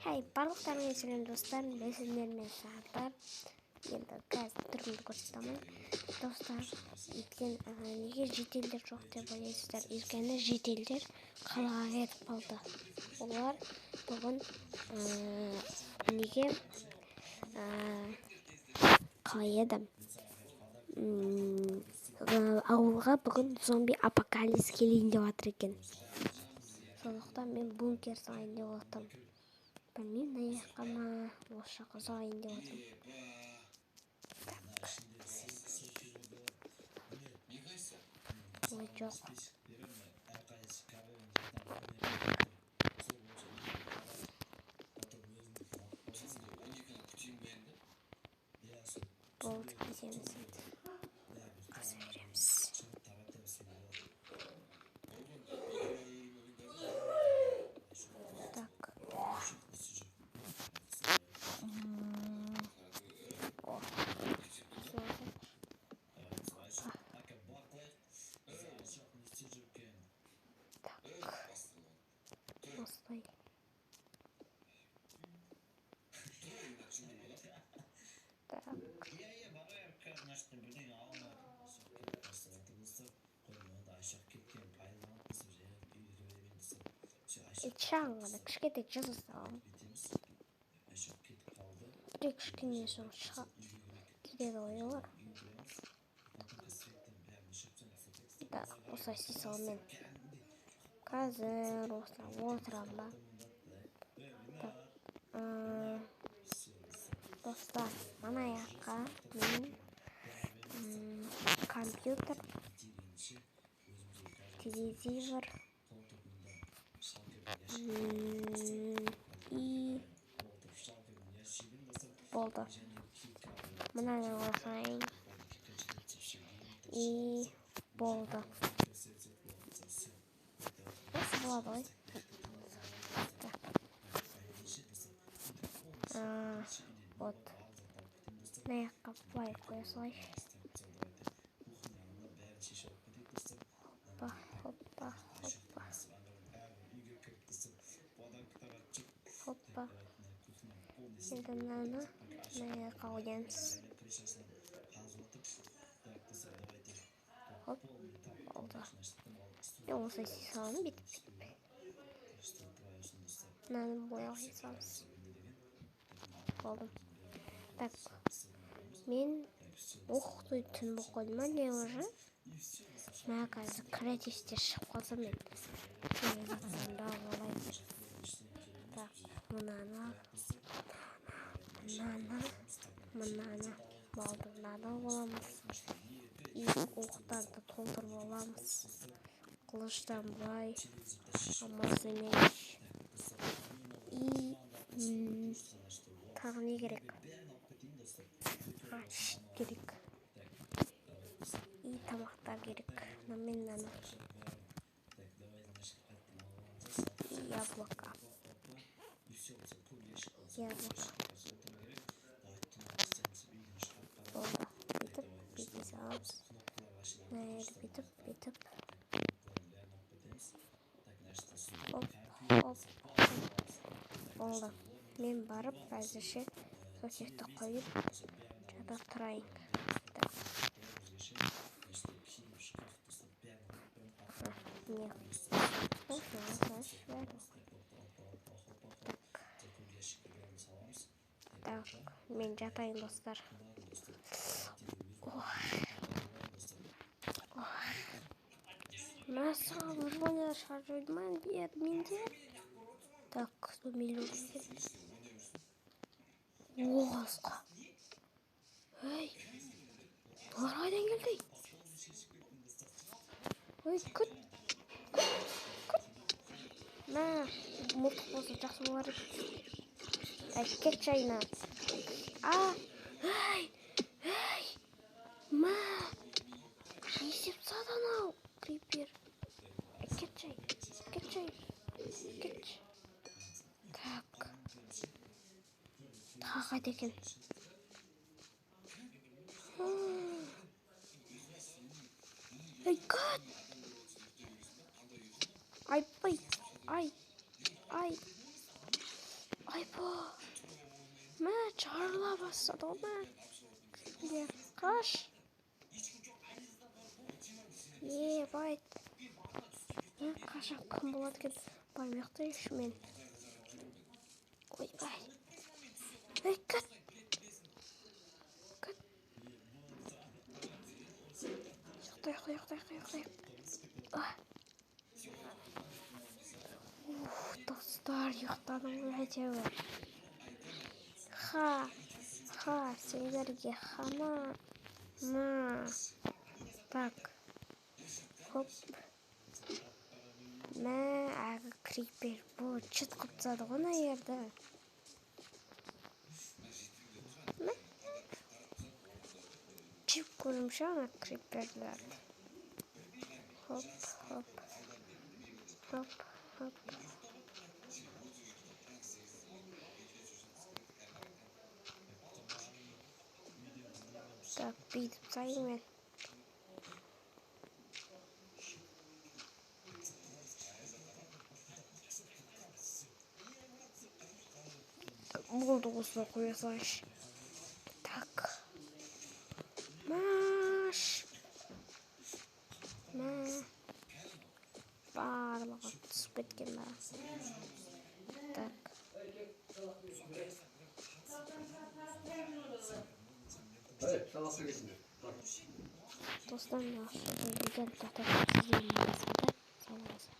Хай, барлықтарыңа сәлем достар, мен сіздермен Сағдар. Енді қазір түрімді көрсетемін. Достар, өйткені неге шетелдер жоқ деп ойлайсыздар? Өйткені шетелдер қалаға кетіп қалды. Олар бүгін неге қалай еді? Ауылға бүгін зомби апокалипсис келейін деп жатыр екен. Сондықтан мен бункер салайын деп отырмын. Білмеймін, мына жаққа ма, осы жаққа салайын деп отырмын. Так. Ой, жоқ. Болды, кетеміз енді. Қаза береміз. Так. О. Так. Осылай. Так. Шағын ғана кішкентай жаза саламын. Бір кішкене соң шыға кетеді ғой олар. Так, осылай істей саламын мен. Қазір осылай отырамын ба. Так, достар, мына жаққа мен компьютер, телевизор и болды. Мынаны қосайын. И болды. Осы болады ғой. Так. Вот. Мына жаққа былай қоя салайыншы. Хоппа, хоппа, хоппа. Хоппа. Енді мынаны мына жаққа қоямыз. Хоп, болды. Мен осылай істей саламын, бүйтіп, бүйтіп. Мынаны былай қоя саламыз. Болды. Так, мен ух ты, түн болып қойды ма не уже? Мә, қазір креативте шығып қалсам мен. Заттарымды алып алайын. Так, мынаны, мынаны, мынаны болды, мынаны алып аламыз. И оқтарды толтырып аламыз. Қылыштан былай, алмазды меч. И тағы не керек? Щит керек. И тамақтар керек. Мына мен мынаны. И яблоко. Яблоко. Болды. Бүйтіп, бүйте саламыз. Мына жерді бүйтіп, бүйтіп. Хоп, хоп, хоп. Болды. Мен барып әзірше төсекті қойып жата тұрайын. Так. Не. Так. Так, мен жатайын, достар. Мәссаған, выживание шығарып жіберді ма менде? Так, 100 миллион екен. Оғасқа. Ей, бұлар қайдан келді? Ой, күт, күт, күт. Мә, мылтық болса жақсы болар еді. Әй, кетші айна. А, ей, ей, мә, не істеп тастады анау крипер? Кетші, кетші, кетші. Так. Тағы қайда екен? Ей, күт! Айбай, ай, ай, айбай. Бастады ғой ма? Қаш. Ебать. Қашан күн болады екен? Барып ұйықтайыншы мен. Ойбай. Ей, кет. Кет. Ұйықта, ұйықта, ұйықта, ұйықта, ұйықта. Уф, достар, ұйықтадым ғой әйтеуір. Ха, ха, сендерге хана. На. Так. Хоп. Мә, әлгі крипер бұл чыт қылып тастады ғой мына жерді. Мә. Жеп көрімші ана криперлерді. Хоп, хоп. Хоп, хоп. Так, бүйтіп тастайын мен. Болды, осылай қоя салайыншы. Так. Маш. Мә. Барлығы түсіп кеткен ба? Так. Достар, мына видеоны тоқтатып, сіздермен. Сау болыңыздар.